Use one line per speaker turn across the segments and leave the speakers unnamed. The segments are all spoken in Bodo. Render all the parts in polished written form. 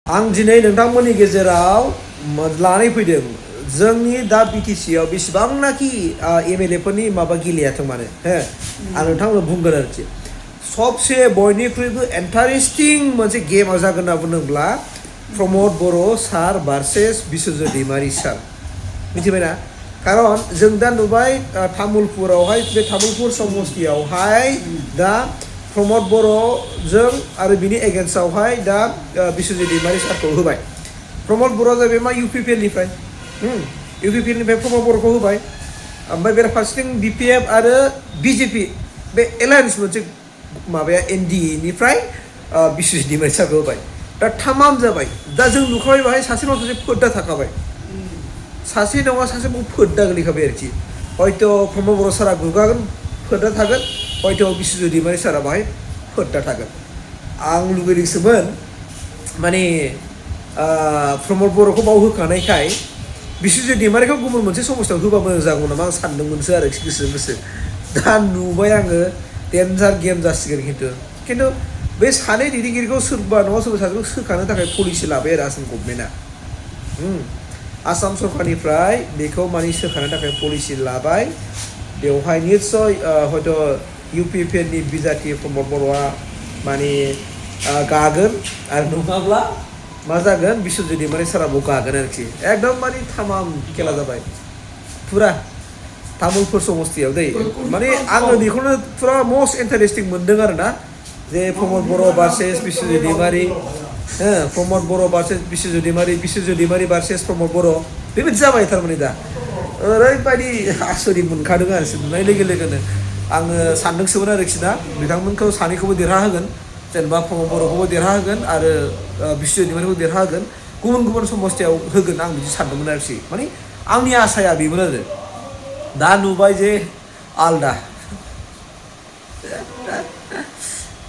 आं दिनै नोंथांमोननि गेजेराव लानानै फैदों जोंनि दा बिटिसिआव बेसेबांनाखि एमएलए फोरनि माबा गेलेयाथों मानो हो आं नोंथांमोननो बुंगोन आरोखि सबसे बयनिख्रुइबो इन्टारेस्टिं मोनसे गेमा जागोन होनना बुङोब्ला प्रमद बर' सार भार्सेस बिश्वजित दैमारि सार मिथिबायना खारन जों दा नुबाय तामुलपुरावहाय बे तामुलपुर समस्तियावहाय दा प्रमद बर'जों आरो बिनि एगेन्स्टआवहाय दा बिश्वजित दैमारि सारखौ होबाय प्रमद बर'आ जाहैबाय मा इउपिपिएलनिफ्राय इउपिपिएलनिफ्राय प्रमद बर'खौ होबाय ओमफ्राय बेराफारसेथिं बिपिएफ आरो बिजेपि बे एलायन्स मोनसे माबाया एनडिएनिफ्राय बिश्वजित दैमारि सारखौ होबाय दा थामाम जाबाय दा जों नुखाबाय बाहाय सासे नङा सासे फोद्दा थाखाबाय सासे नङा सासे फोद्दा गोलैखाबाय आरोखि हयथ' प्रमद बर' सारा गुगागोन फोद्दा थागोन हयथ' बिश्वजित दैमारि सारा बाहाय फोद्दा थागोन आं लुगैदोंसोमोन माने प्रमद बर'खौ बाव होखानायखाय बिश्वजित दैमारिखौ गुबुन मोनसे समस्याव होबा मोजां जागौ नामा आं सानदोंमोनसो आरोखि गोसो दा नुबाय आङो डेन्जार गेम जासिगोन खिन्थु बे सानै दैदेनगिरिखौ सोरबा नङा सोरबा सासेखौ सोखानो थाखाय पलिसि लाबाय आरो आसाम गभर्नमेन्टआ आसाम सरकारनिफ्राय बेखौ माने सोखानो थाखाय पलिसि लाबाय बेवहाय निस्सय हयथ' इउपिपिएलनि बिजाथि प्रमद बर'आ माने गागोन आरो नङाब्ला मा जागोन बिश्वजित दैमारि साराबो गागोन आरोखि एकदम माने थामाम खेला जाबाय फुरा तामुलपुर समस्तियाव दै माने आङो बेखौनो फुरा मस्ट इन्टारेस्टिं मोनदों आरो ना जे प्रमद बर' भार्सेस बिश्वजित दैमारि प्रमद बर' भार्सेस बिश्वजित दैमारि भार्सेस प्रमद बर' बेबायदि जाबाय थारमाने दा ओरैबायदि आसरित मोनखादों आरो नुनाय लोगो लोगोनो आङो सानदोंसोमोन आरोखि ना बिथांमोनखौ सानैखौबो देरहाहोगोन जेनेबा प्रमद बर'खौबो देरहाहोगोन आरो बिश्वजित दैमारिखौ देरहाहोगोन गुबुन गुबुन समस्तियाव होगोन आं बिदि सानदोंमोन आरोखि माने आंनि आसाया बेमोन आरो दा नुबाय जे आलदा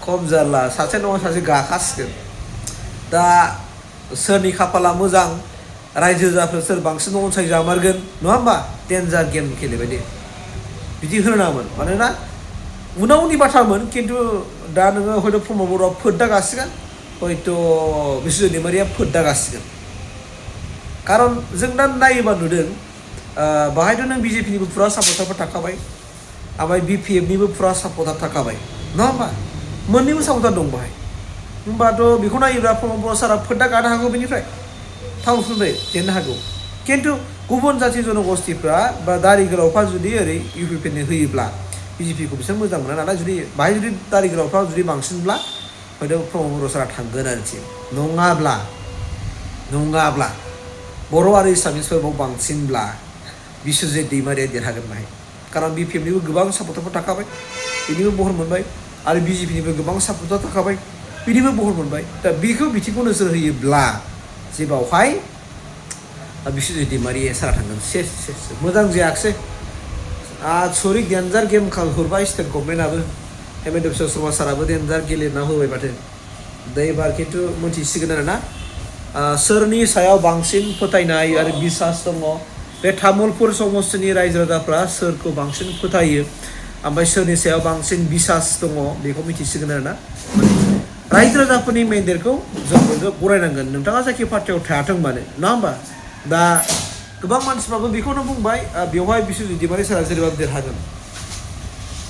खम जारला सासे नङा सासे गाखासिगोन दा सोरनि खाफाला मोजां रायजो राजाफोर सोर बांसिन अनसायजामारगोन नङा होमबा डेन्जार गेम गेलेबाय दे बिदि होनो नाङामोन मानोना उनावनि बाथ्रामोन खिन्थु दा नोङो हयथ' प्रमद बर'आ फोद्दा गासिगोन हयथ' बिश्वजित दैमारिया फोद्दा गासिगोन खारन जों दा नायोबा नुदों बाहायथ' नों बिजेपिनिबो फुरा सापर्टारफोर थाखाबाय ओमफ्राय बिपिएफनिबो फुरा सापर्टार थाखाबाय नङा होमबा मोननैबो सापर्टार दं बाहाय होमबाथ' बेखौ नायोब्ला प्रमद बर' सारा फोद्दा गानो हागौ बेनिफ्राय टाउनफोरनिफ्राय जेननो हागौ खिन्थु गुबुन जाथि जनगोष्ठीफ्रा बा दारि गोलावफ्रा जुदि ओरै इउपिपिएलनि होयोब्ला बिजेपिखौ बिसोर मोजां मोना नालाय जुदि बाहाय जुदि दारि गोलावफ्रा जुदि बांसिनब्ला हयथ' प्रमद बर' सारा थांगोन आरोखि नङाब्ला बर' आरो एसामिसफोर बाव बांसिनब्ला बिश्वजित दैमारिया देरहागोन बाहाय खारन बिपिएफनिबो गोबां सापर्टारफोर थाखाबाय बिनिबो बहर मोनबाय आरो बिजेपिनिबो गोबां सापर्टार थाखाबाय बिनिबो बहर मोनबाय दा बेखौ बिथिंखौ नोजोर होयोब्ला जे बावहाय बिश्वजित दैमारि सारा थांगोन सेस मोजां जायाखिसै सरि डेन्जार गेम हरबाय स्टेट गभर्नमेन्टआबो हेमन्त बिश्व शर्मा साराबो डेन्जार गेलेना होबाय माथो दा एबार खिन्थु मोनथिसिगोन आरो ना सोरनि सायाव बांसिन फोथायनाय आरो बिसास दङ बे तामुलपुर समस्तिनि रायजो राजाफ्रा सोरखौ बांसिन फोथायो ओमफ्राय सोरनि सायाव बांसिन बिसास दङ बेखौ मिथिसिगोन आरो ना रायजो राजाफोरनि मेन्डेटखौ जों बयबो गरायनांगोन नोंथाङा जायखि पार्टियाव थायाथों मानो नङा होमबा दा गोबां मानसिफ्राबो बेखौनो बुंबाय बेवहाय बिश्वजित दैमारि सारा जेरैबाबो देरहागोन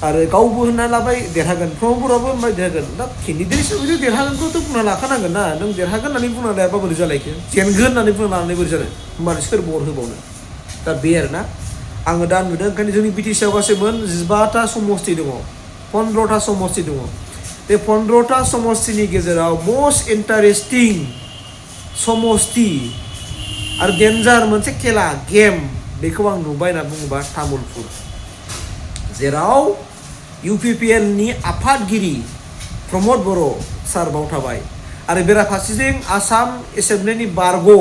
आरो गावबो होनना लाबाय देरहागोन प्रमद बर'आबो होनबाय देरहागोन दा केन्डिडेट हिसाबै देरहागोनखौथ' बुंना लाखानांगोन ना नों देरहागोन होननानै बुंना लायाबा बोरै जालायखो जेनगोन होननानै बुंना लानानै बोरै जानो होमबानो सोर भट होबावनो दा बे आरो ना आङो दा नुदों ओंखायनो जोंनि बिटिसिआव गासै मोन 15टा समस्ति दङ 15टा समस्ति दङ बे 15टा समस्तिनि गेजेराव मस्ट इन्टारेस्टिं समस्ति आरो डेन्जार मोनसे खेला गेम बेखौ आं नुबाय होनना बुङोबा तामुलपुर जेराव इउपिपिएलनि आफादगिरि प्रमद बर' सार बाव थाबाय आरो बेराफारसेथिं आसाम एसेम्ब्लिनि बारग'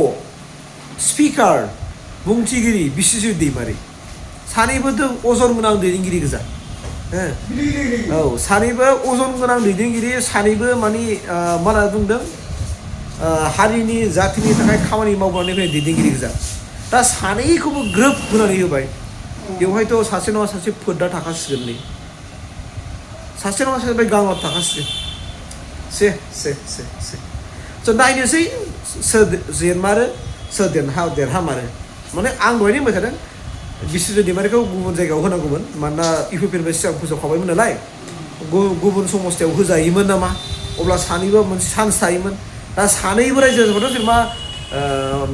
स्पिकार बुंथिगिरि बिश्वजित दैमारि सानैबोथ' अजन गोनां दैदेनगिरि गोजा औ सानैबो अजन गोनां दैदेनगिरि सानैबो माने मा होनना बुंदों हारिनि जातिनि थाखाय खामानि मावग्रानि दैदेनगिरि गोजा दा सानैखौबो ग्रोब होनानै होबाय बेवहायथ' सासे नङा सासे फोद्दा थाखासिगोनलै सासे नङा सासे गांआव थाखासिगोन से स' नायनोसै सोर जेनमारो सोर देरहामारो माने आं दहायनो होनबाय थादों बिसुजित दैमारिखौ गुबुन जायगायाव होनांगौमोन मानोना इउपिपिएलनिफ्राय सिगां फोसावखाबायमोन नालाय गुबुन समस्थियाव होजायोमोन नामा अब्ला सानैबो मोनसे चान्स थायोमोन दा सानैबो रायजो राजाफ्राथ' जेनेबा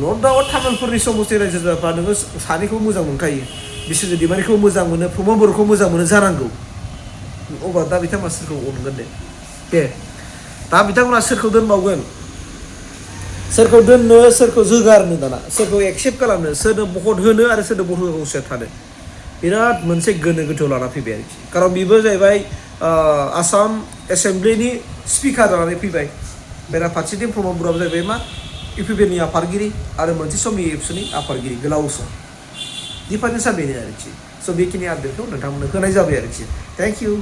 नट डाउट तामुलपुरनि समस्ति रायजो राजाफ्रा नोङो सानैखौबो मोजां मोनखायो बिसुजित दैमारिखौ मोजां मोनो प्रमद बर'खौ मोजां मोनो जानांगौ अब्ला दा बिथांमोना सोरखौ अनगोन दे दा बिथांमोना सोरखौ दोनबावगोन सोरखौ दोननो सोरखौ जोगारनो दाना सोरखौ एक्सेप्ट खालामनो सोरनो भट होनो आरो सोरनो भट होगावसिया थानो बिराद मोनसे गोनो गोथो लाना फैबाय आरोखि खारन बेबो जाहैबाय आसाम एसेम्ब्लिनि स्पिकार जानानै फैबाय बेराफारसेथिं प्रमद बर'आबो जाहैबाय मा इउपिपिएलनि आफादगिरि आरो मोनसे समनि एबसुनि आफादगिरि गोलाव सम दिफारेन्सआ बेनो आरोखि स' बेखिनि आपडेटखौ नोंथांमोननो होनाय जाबाय आरोखि थेंक इउ